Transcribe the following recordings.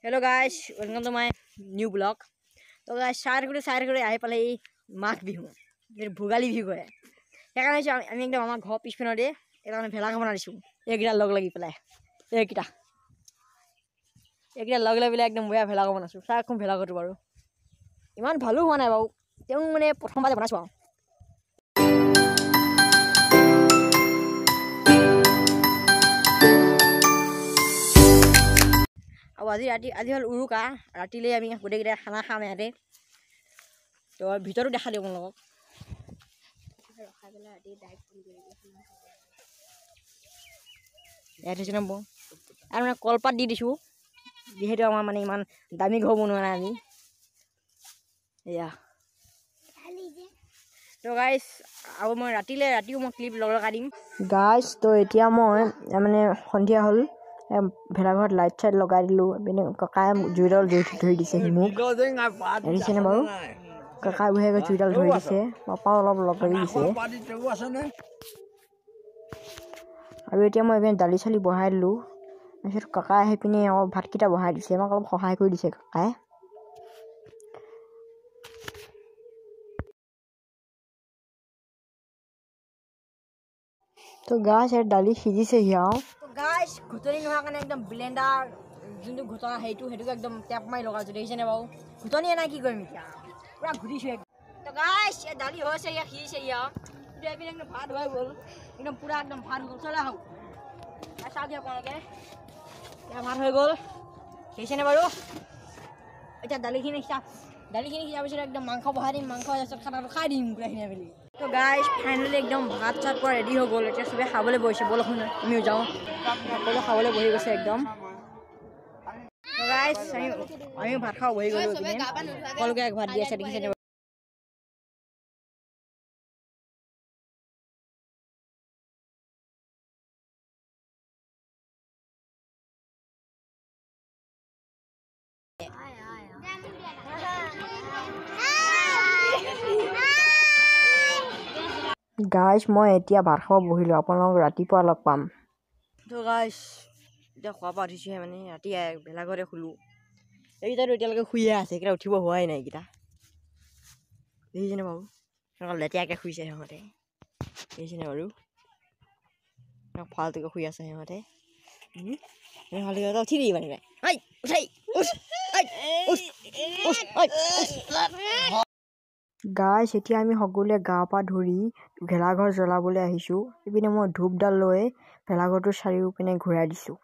Hello guys, welcome to my new vlog. তো গাইছ, চাই কৰি আহি পালে এই মাঘ বিহু, ভোগালী বিহু কয়। সেইকাৰণে আমি একদম আমাৰ ঘৰৰ পিছপিনতে এটা মানে ভেলাঘৰ বনাই দিছোঁ। এইকেইটা লগ লাগি পেলাই, এইকেইটা এইকেইটা লগ লাগি পেলাই একদম বঢ়িয়া ভেলাঘৰ বনাইছোঁ। চাওক ভেলাঘৰটো বাৰু ইমান ভালো হোৱা নাই বাৰু, তেওঁ মানে প্ৰথমবাৰ বনাইছোঁ আৰু। আৰু আজি ৰাতি, আজি হ'ল উৰুকা, ৰাতিলৈ আমি গোটেইকেইটাই খানা খাম ইয়াতে। তো ভিতৰতো দেখা দিওঁ আপোনালোকক। ইয়াত হৈছে নম্বৰ আৰু মানে কলপাত দি দিছোঁ, যিহেতু আমাৰ মানে ইমান দামী ঘৰ বনোৱা নাই আমি। এয়া তো গাইছ, আৰু মই ৰাতিলৈ ৰাতিও মই ক্লিপ লগাই দিম গাইছ। তো এতিয়া মই মানে সন্ধিয়া হ'ল, ভেলাঘৰত লাইট চাইট লগাই দিলোঁ। পিনে ককাই জুইডাল জুই ধৰি দিছে মোক, দেখিছেনে বাৰু? ককাই বঢ়িয়াকৈ জুইডাল ধৰি দিছে, পাপাও অলপ লগ লাগি দিছে। আৰু এতিয়া মই এইপিনে দালি চালি বহাই দিলোঁ। তাৰপিছত ককাই আহি পিনে আকৌ ভাতকেইটা বহাই দিছে, আমাক অলপ সহায় কৰি দিছে ককাই। তো গাইছ, ইয়াত দালি সিজিছেহি আৰু। গাইছ, ঘুটনি নোহোৱাৰ কাৰণে একদম ব্লেণ্ডাৰ যোনটো ঘুটনা সেইটোকে একদম টেপ মাৰি লগাইছোঁ, দেখিছেনে বাৰু? ঘুটনিয়ে নাই, কি কৰিম এতিয়া, পূৰা ঘুটিছোঁ একদম। তো গাইছ, ইয়াত দালি হৈছে, ইয়াত সিজিছে আৰু। এতিয়া এইপিনে একদম ভাত হৈ গ'ল, একদম পূৰা একদম ভাত হৈ গ'ল। চলা আহক, চাওক আপোনালোকে, এতিয়া ভাত হৈ গ'ল, দেখিছেনে বাৰু? এতিয়া দালিখিনি দালিখিনি সিজাৰ পিছত একদম মাংস বহাই দিম, মাংস তাৰপিছত খানাটো খাই দিম গোটেইখিনি মিলি। তো গাইছ, ফাইনেলি একদম ভাত চাত পুৰা ৰেডি হৈ গ'ল। এতিয়া চবে খাবলৈ বহিছে, ব'লক আমিও যাওঁ। সকলোৱে খাবলৈ বহি গৈছে একদম। তো গাইছ, আমিও ভাত খাব বহি গ'লোঁ। সকলোকে এক ভাত দি আছে, দেখিছেনে? গাইছ, মই এতিয়া ভাত খাব বহিলোঁ, আপোনালোকক ৰাতিপুৱা লগ পাম। তো গাইছ, এতিয়া খোৱা পৰা উঠিছোঁহে, মানে ৰাতি ভেলাঘৰতে শুলোঁ। এইকেইটাতো এতিয়ালৈকে শুইয়ে আছে, এইকেইটা উঠিব হোৱাই নাই। এইকেইটা দেখিছেনে বাৰু? এনেকুৱা লেতেৰাকৈ শুইছে সিহঁতে, দেখিছেনে বাৰু? ফাল্টুকৈ শুই আছে সিহঁতে। ফাল্টুকৈ উঠি দিবি মানে। গাইছ, এতিয়া আমি সকলোৱে গা পা ধুই ভেলাঘৰ জ্বলাবলৈ আহিছোঁ। ইপিনে মই ধূপডাল লৈ ভেলাঘৰটোৰ চাৰিওপিনে ঘূৰাই দিছোঁ।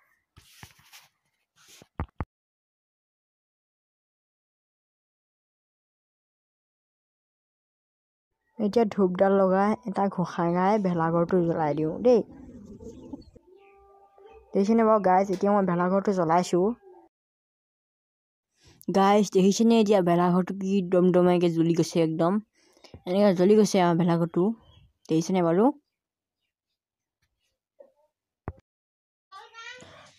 এতিয়া ধূপডাল লগাই এটা ঘোষা গাই ভেলাঘৰটো জ্বলাই দিওঁ দেই। দেখিছেনে বাৰু গাইছ? এতিয়া মই ভেলাঘৰটো জ্বলাইছোঁ। গাইছ, দেখিছেনে এতিয়া ভেলাঘৰটো কি দমদমাইকৈ জ্বলি গৈছে, একদম এনেকৈ জ্বলি গৈছে আমাৰ ভেলাঘৰটো, দেখিছেনে বাৰু?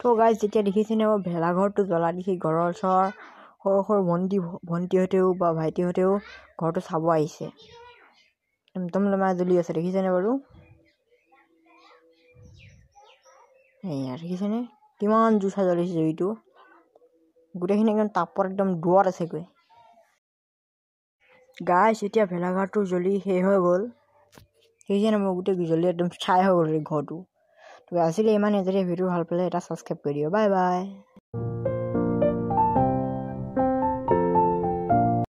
তো গাইছ, যেতিয়া দেখিছেনে বাৰু ভেলাঘৰটো জ্বলা দেখি ঘৰৰ ওচৰৰ সৰু সৰু ভণ্টিহঁতেও বা ভাইটিহঁতেও ঘৰটো চাব আহিছে। দমদমাই জ্বলি আছে, দেখিছেনে বাৰু? এয়া দেখিছেনে কিমান জোচা জ্বলিছে জুইটো, গোটেইখিনি একদম তাপত একদম দূৰত আছেগৈ। গাইছ, এতিয়া ভেলাঘৰটো জ্বলি শেষ হৈ গ'ল, দেখিছেনে? মোৰ গোটেই জ্বলি একদম ছাই হৈ গ'ল ঘৰটো। তো আছিলে ইমানেই। যদি ভিডিঅ' ভাল পালে এটা ছাবস্ক্ৰাইব কৰি দিব। Bye bye.